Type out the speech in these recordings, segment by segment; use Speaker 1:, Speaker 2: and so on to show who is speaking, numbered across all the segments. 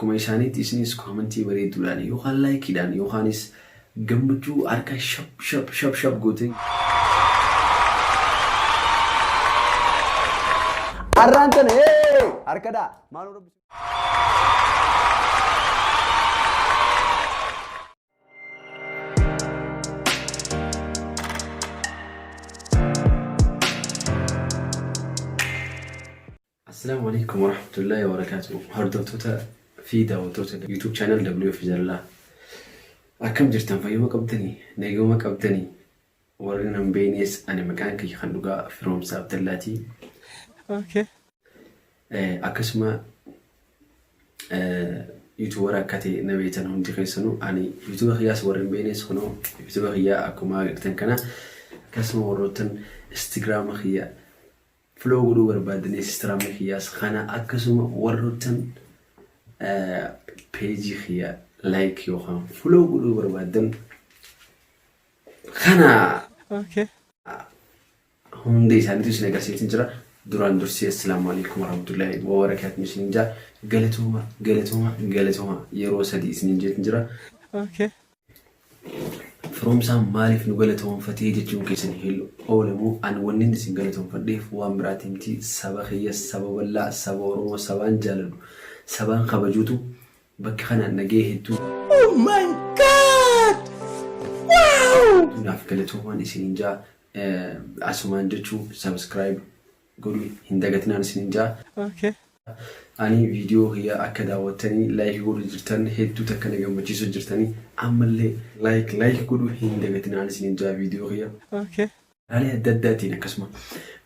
Speaker 1: Akkuma isaaniitti isinis koomentii bareedduudhaan yookaan laayikiidhaan yookaanis gammachuu harka shap shap shap shap gootee
Speaker 2: Arraan tana ee harka dhaa maaloo rabbi.
Speaker 1: Assalaamu Aleykum Warahmatullaahi Wabarakaatuh Hordoftoota fi daawwattoota YouTube channel WF Jaalalaa Akkam jirtan fayyuma qabdanii nagayuma qabdanii warri nan beeynees ani maqaan kiyya kan dhugaa Firoomsaa Abdallaati
Speaker 3: Okay.
Speaker 1: Akkasuma YouTuber akka ta'e na beektan hundi keessanuu ani YouTube kiyyaas warri hin beeknes kunoo YouTube kiyya akkuma agartan kana akkasuma warroottan Instagram kiyya Flow godhuu barbaaddan Instagram kiyyaas kana akkasuma warroottan page kiyya like yookaan follow godhuu barbaaddan kana
Speaker 3: Okay.
Speaker 1: hunda isaaniitu isin agarsiisin jira. Duraan dursee assalaamu alaikum warahmatullahi wabarakatuh isin jaa galatooma galatooma galatooma yeroo sadii isin jeetin jira.
Speaker 3: Okay.
Speaker 1: Firoomsaan maaliif nu galatoomfatee jechuun keessan hin oolamu. Ani wannin isin galatoomfadheef waan biraati miti. Saba kiyya, saba bal'aa, saba Oromoo, sabaan jaaladhu, sabaan kabajuutu bakka kanaan na ga'e hedduu
Speaker 2: Oh my God! Wow!
Speaker 1: naaf galatoomaan isiniin ja'a. Asumaan jechuu subscribe godhuu hin dagatinaan isiniin ja'a.
Speaker 3: Okay.
Speaker 1: Ani viidiyoo kiyya akka daawwattanii like godhu jirtan hedduu takka na gammachiisu jirtanii ammallee like like godhuu hin dagatinaan isiniin ja'a viidiyoo kiyya.
Speaker 3: Okay.
Speaker 1: Karaalee adda addaatiin akkasuma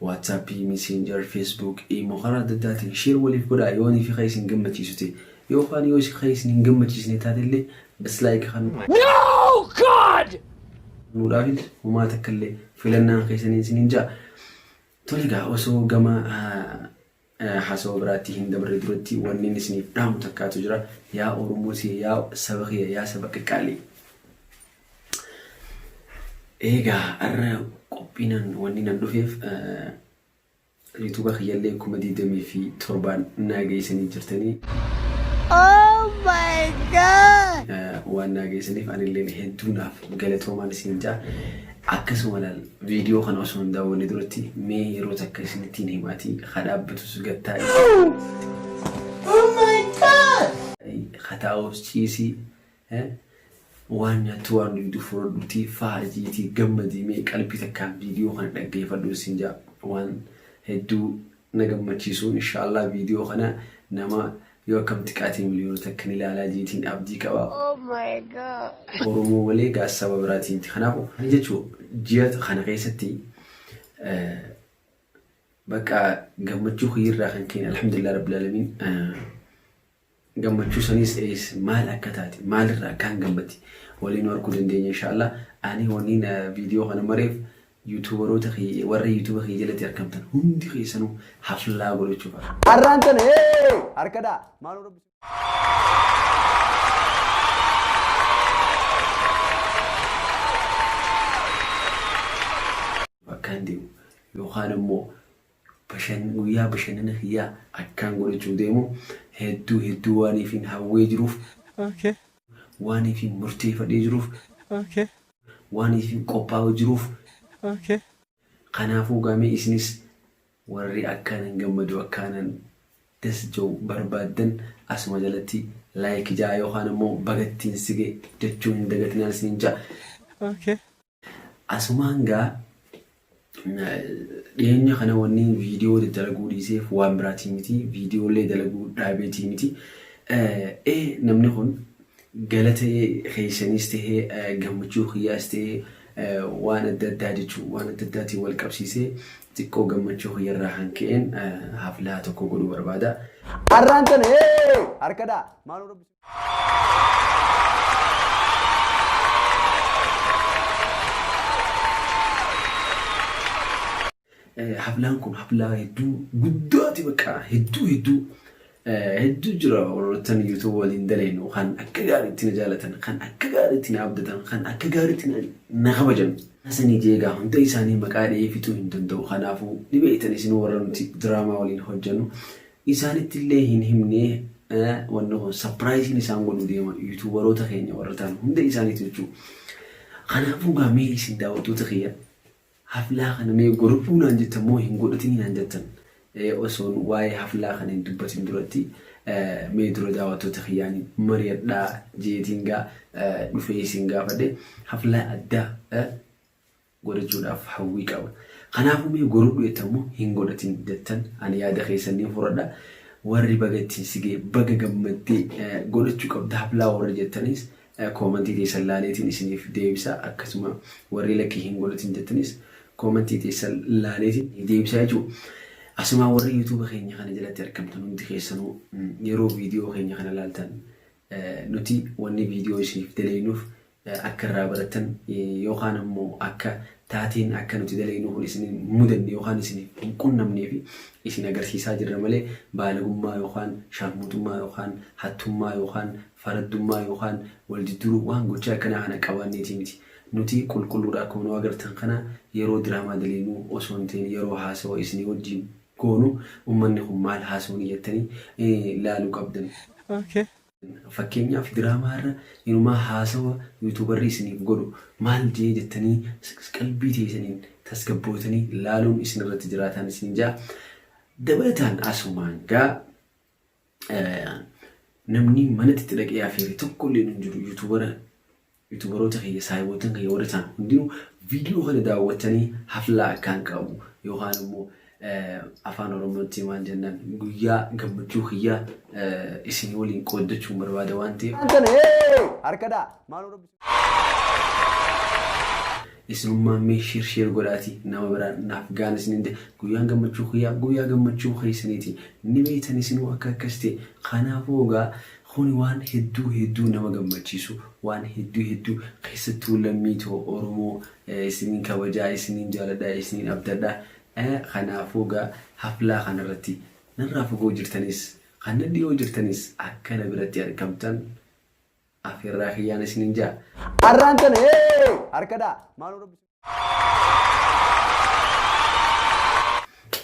Speaker 1: WhatsApp, Messenger, Facebook, Imo karaa adda addaatiin share waliif godhaa yoonii fi kan isin gammachiisu ta'e yookaan yoo isin kan isin hin gammachiisne taate illee dislike kan
Speaker 2: No, God!
Speaker 1: nuudhaaf homaa takka illee filannaan keessanii isiniin ja'a. Tole egaa osoo gama haasawa biraatti hin dabarre duratti wannin isiniif dhaamu takkaatu jira. Yaa Oromoo tiyya, yaa saba kiyya, yaa saba qaqqaalii. Eegaa har'a qophiinan wanni nan dhufeef yuutuuba kiyyallee 27,000 naa geessanii jirtanii.
Speaker 4: Oh my God!
Speaker 1: Waan naa geessaniif anilleen hedduu naaf galatoomaan isin ja'a. Akkasuma laal viidiyoo kana osoo hin daawwanne duratti mee yeroo takka isinittiin himaatii ka dhaabbatus gad taa'i.
Speaker 4: Oh my God!
Speaker 1: Ka taa'us ciisii waan nyaattu waan dhugdu fudhadhuutii faajiitii gammadii mee qalbii takkaan viidiyoo kana dhaggeeffadhu isin ja'a waan hedduu na gammachiisu inshaallah viidiyoo kana nama yoo akkam xiqqaate 1,000,000 ni ilaalaa jeetiin abdii qaba.
Speaker 4: Oh my God.
Speaker 1: Oromoo malee gaa saba biraatii miti. Kanaafuu ani jechuun ji'a kana keessatti bakka gammachuu kiyyirraa kan ka'e alhamdulillah rabbil alamin gammachuu saniis ees maal akka taate maalirraa akkaan gammade waliin arguu dandeenya inshaallah. Ani wanniin viidiyoo kana mareef Youtuberoota kiyya warra youtube kiyya jalatti argamtan hundi keessanuu haflaa godhachuuf.
Speaker 2: Arraan tana ee harka dhaa maaloo rabbi.
Speaker 1: Akkaan deemu yookaan immoo bashan guyyaa bashannana kiyyaa akkaan godhachuu deemu hedduu hedduu waaniifin hawwee jiruuf
Speaker 3: Okay.
Speaker 1: waaniifin murteeffadhee jiruuf
Speaker 3: Okay.
Speaker 1: waaniifin qophaa'u jiruuf
Speaker 3: Okay.
Speaker 1: kanaafuu gaamee isinis warri akkaanan gammadu akkaanan das ja'u barbaaddan asuma jalatti like ja'a yookaan immoo bagattiin sige jechuu hin dagatinaan isiniin ja'a.
Speaker 3: Okay.
Speaker 1: Asumaan gaa dhiyeenya kana wanni viidiyoo daddalaguu dhiiseef waan biraatii miti viidiyoolee dalaguu dhaabeetii miti. Ee namni kun galata keessaniis ta'ee gammachuu kiyyaas ta'ee waan adda addaa jechuu waan adda addaatiin wal qabsiisee xiqqoo gammachuu kiyyarraa kan ka'een haflaa tokko godhuu barbaada.
Speaker 2: Arraan tana ee harka dhaa maaloo rabbi.
Speaker 1: Haflaan kun haflaa hedduu guddaati bakka hedduu hedduu hedduu jira warroottan YouTube waliin daleynu kan akka gaariitti na jaalatan kan akka gaariitti na abdatan kan akka gaariitti na kabajan. Sanii jeegaa hunda isaanii maqaa dhahee fixuu hin danda'u kanaafuu ni beektan isin warra nuti diraamaa waliin hojjennu isaanitti illee hin himne. Wanni kun sapiraayiziin isaan godhuu deema yuutuubaroota keenya warra ta'an hunda isaaniitu jechuudha. Kanaafuu gaa mee isin daawwattoota kiyya haflaa kana mee godhadhuu naan jettan moo hin godhatinii naan jettan? Osoon waa'ee haflaa kana hin dubbatin duratti mee dura daawwattoota kiyyaan mari'adhaa jeetiin gaa dhufee isin gaafadhe haflaa addaa godhachuudhaaf hawwii qaba. Kanaafuu mee godhadhu jettan moo hin godhatin jettan ani yaada keessan niin fudhadha. Warri baga ittiin si ga'e baga gammaddee godhachuu qabda haflaa warri jettanis koomantii teessan laaleetiin isiniif deebisa. Akkasuma warri lakkii hin godhatin jettanis koomantii teessan laaleetiin deebisa jechuudha. Asumaan warri YouTube keenya kana jalatti argamtan hundi keessanuu yeroo viidiyoo keenya kana laaltan nuti wanni viidiyoo isiniif dalaynuuf akka irraa barattan yookaan ammoo akka taateen akka nuti dalaynu kun isin hin mudanne yookaan isiniif hin qunnamnee fi isin agarsiisaa jirra malee baalagummaa yookaan sharmuuxummaa yookaan hattummaa yookaan faraddummaa yookaan wal didduruu waan gochaa akkanaa kana qabaanneetii miti. Nuti qulqulluudha akkuma nu agartan kana yeroo diraamaa dalaynuu osoo hin ta'in yeroo haasawa isinii wajjin goonu ummanni kun maal haasawanii jettanii laaluu qabdan.
Speaker 3: Okay.
Speaker 1: Fakkeenyaaf diraamaa irra inumaa haasawa yuutuubarri isiniif godhu maal jee jettanii qalbii teessaniin tasgabbootanii laaluun isin irratti jiraataan isiniin ja'a. Dabalataan asumaan gaa namni manatti itti dhaqee afeere tokko illee hin jiru yuutuubara yuutuubaroota kiyya saahiboottan kiyya warri ta'an hundinuu viidiyoo kana daawwatanii haflaa akkaan qabu yookaan immoo afaan oromootti maal jennaan guyyaa gammachuu kiyyaa isin waliin qooddachuun barbaada waan ta'eef.
Speaker 2: Harka dhaa maaloo rabbi.
Speaker 1: Isinummaan mee sheer sheer godhaati nama biraan naaf ga'an isinin jedha. Guyyaan gammachuu kiyyaa guyyaa gammachuu keessaniiti. Ni beektan isinuu akka akkas ta'e. Kanaafuu egaa kuni waan hedduu hedduu nama gammachiisu waan hedduu hedduu keessattuu lammii too Oromoo isiniin kabajaa isiniin jaaladha isiniin abdadha. Kanaafuu egaa haflaa kanarratti narraa fagoo jirtanis kan na dhiyoo jirtanis akka na biratti argamtan Afeerraa kiyyaan isiniin ja'a.
Speaker 2: Arraan tana ee harka dhaa maaloo rabbi.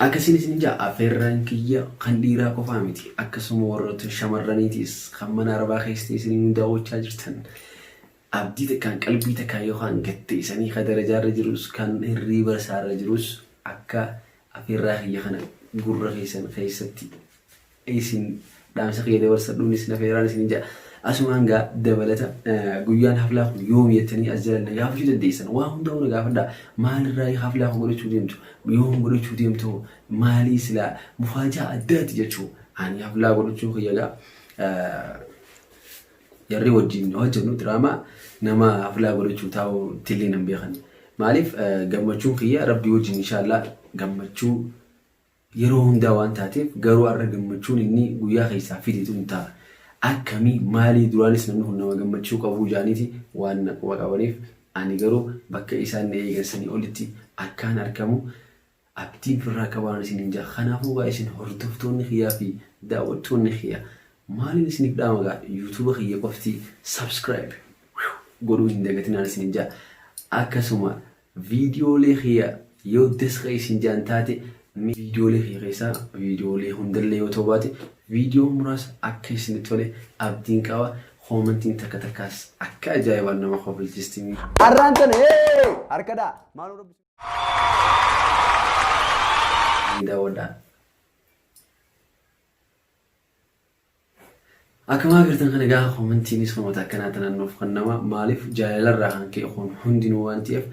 Speaker 1: Akkasiin isiniin ja'a afeerraan kiyya kan dhiiraa qofaa miti akkasuma warroota shamarraniitiis kan mana arabaa keessatti isiniin nu daawwachaa jirtan abdii takkaan qalbii takkaan yookaan gatteessanii ka darajaarra jirus kan hirriiba isaarra jirus akka afeerraa kiyya kana gurra keessan keessatti isin dhaamsa kiyya dabarsadhuun isin afeeraan isin jedha. Asumaan gaa dabalata guyyaan haflaa kun yoom jettanii as jala na gaafachuu dandeessan. Waa hundaa'uu na gaafadhaa. Maalirraa haflaa kun godhachuu deemtu? Yoom godhachuu deemtu? Maalii silaa mufaajaa addaati jechuu. Ani haflaa godhachuu kiyya gaa jarri wajjin hojjennu diraamaa nama haflaa godhachuu taa'u tillee nan beekan. Maaliif gammachuun kiyya rabbii wajjin inshaallah gammachuu Yeroo hundaa waan taateef garuu har'a gammachuun inni guyyaa keessaa fide tun taa akkamii maalii duraanis namni kun nama gammachuu qabuu jaaniiti waan na quba qabaniif ani garuu bakka isaan na eegan sanii olitti akkaan arkamu abdiin firraa qabaan isiniin jaa kanaafuu gaa isin hordoftoonni kiyyaa fi daawwattoonni kiyya maaliin isiniif dhaama gaa yuutuuba kiyya qofti subscribe godhuu hin dagatinaan isiniin jaa akkasuma Viidiyoolee kiyya yoo das ka isin ja'an taate mee viidiyoolee kiyya keessaa viidiyoolee hundallee yoo ta'uu baate viidiyoo muraasa akka isinitti tole abdiin qaba. Koomantiin takka takkaas akka ajaa'ibaan nama kofalchisti.
Speaker 2: Arraan tana ee harka dhaa maaloo rabbi.
Speaker 1: Ni daawwadhaa. Akkuma agartan kana egaa komantiinis wantoota akkanaa tanaan nuuf kennama. Maaliif jaalalarraa kan ka'e kun hundinuu waan ta'eef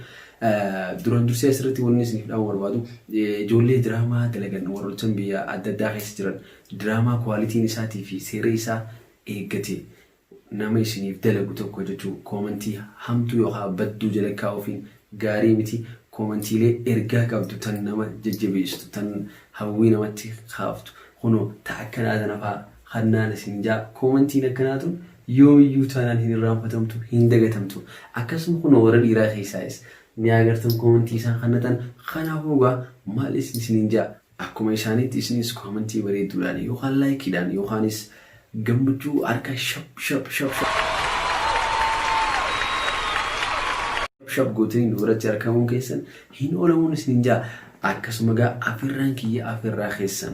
Speaker 1: duraan dursee asirratti wanni isiniif dhaamu barbaadu ijoollee diraamaa dalagan warroottan biyya adda addaa keessa jiran diraamaa kwaalitiin isaatii fi seera isaa eeggate nama isiniif dalagu tokko jechuu koomantii hamtuu yookaan badduu jala kaa'uufiin gaarii miti koomantiilee ergaa qabdu tan nama jajjabeessitu tan hawwii namatti kaaftu Kunoo ta akkanaa tana faa kannaan isin jaa koomantiin akkanaa tun yoomiyyuu taanaan hin irraanfatamtu hin dagatamtu akkasuma kunoo warra dhiiraa keessaayis ni agartan koomantii isaan kannatan kanaafuu gaa maal isin isiniin jaa akkuma isaaniitti isinis koomantii bareedduudhaan yookaan laayikiidhaan yookaanis gammachuu harka shap shap shap shap gootanii nu biratti argamuun keessan hin oolamuun isiniin jaa Akkasuma gaa afeerraan kiyya afeerraa keessan.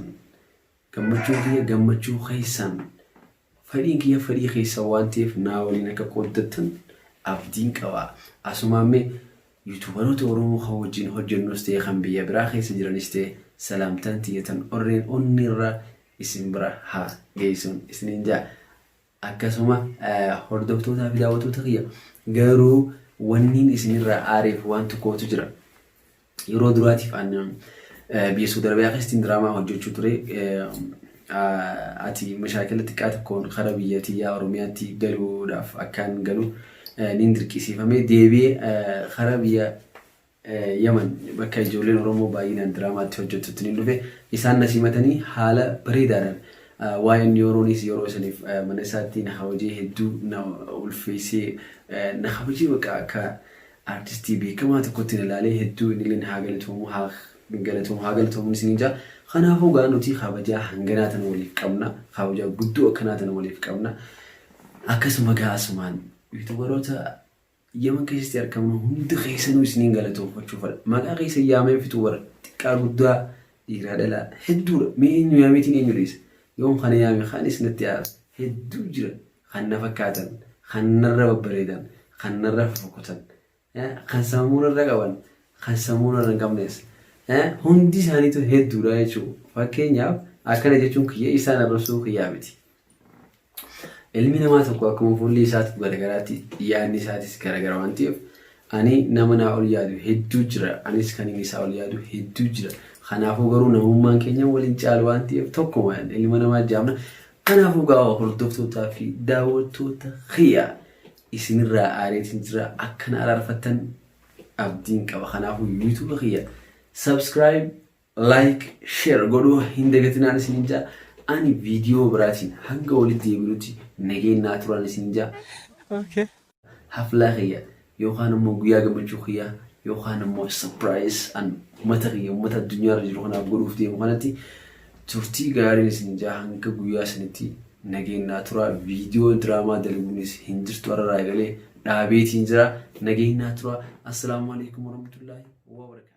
Speaker 1: Gammachuun kiyya gammachuu keessan. Fedhiin kiyya fedhii keessan waan ta'eef naa waliin akka qooddattan abdiin qaba. Asumaan mee YouTuberoota Oromoo kan wajjin hojjennus ta'e kan biyya biraa keessa jiranis ta'e salaamtaan tiyya tan orreen onneerraa isin bira haa geessuun isiniin ja'a. Akkasuma hordoftootaa fi daawwattoota kiyya garuu wanniin isinirraa aareef waan tokkootu jira. Yeroo duraatiif an biyya Saudi Arabiyaa keessatti diraamaa hojjechuu ture. Ati mashaakila xiqqaa tokkoon kara biyya tiyyaa Oromiyaatti galuudhaaf akkaan galu niin dirqisiifamee deebi'ee kara biyya Yaman bakka ijoolleen Oromoo baay'inaan diraamaatti hojjettutti niin dhufe. Isaan na simatanii haala bareedaadhaan waa'een yeroonis yeroo saniif mana isaatti na kabajee hedduu na ulfeessee na kabajee bakka akka Artistii beekamaa tokkotti na ilaalee hedduu innilleen haa galatoomu haa galatoomu haa galatoomu isiniin jaa. Kanaafuu gaa nuti kabajaa hanganaa tana waliif qabna. Kabajaa guddoo akkanaa tana waliif qabna. Akkasuma gaa asumaan yuutubaroota Yaman keessatti argaman hundi keessanuu isiniin galatoomfachuu fedha. Maqaa keessan yaameen fixuu bara. Xiqqaa guddaa dhiiraa dhalaa hedduudha. Mee eenyu yaameetiin eenyu dhiisa. Yoom kana yaame kaanis natti aara. Hedduu jira. Kan na fakkaatan, kan narra babbareedan, kan narra fofokkotan, kan sammuu narra qaban, kan sammuu narra hin qabnes hundi isaaniitu hedduudha jechuudha. Fakkeenyaaf akkana jechuun kiyya isaan arrabsuu kiyyaa miti. Ilmi namaa tokko akkuma fuulli isaatu garagaraatti yaadni isaatis garagara waan ta'eef ani nama naa ol yaadu hedduu jira. Anis kan inni isaa ol yaadu hedduu jira. Kanaafuu garuu namummaan keenya waliin caalu waan ta'eef tokkuma ilma namaa jaamna. Kanaafuu gaa hordoftootaa fi daawwattoota kiyya isinirraa aareetiin jira akka na araarfattan abdiin qaba. Kanaafuu YouTube kiyya subscribe, like, share godhuu hin dagatinaan isinin jaa. Ani viidiyoo biraatiin hanga walitti deebinutti nageenyaa turan isin jaa.
Speaker 3: Okay.
Speaker 1: Haflaa kiyya yookaan immoo guyyaa gammachuu kiyyaa yookaan immoo surprise an uummata kiyya uummata addunyaa irra jiru kanaaf godhuuf deemu kanatti turtii gaariin isin jaa hanga guyyaa sanitti nageenyaa turaa viidiyoo diraamaa dalaguunis hin jirtu arraa eegalee dhaabeetiin jira nageenyaa turaa assalaamu alaikum warahmatullaahi wabarakatuh.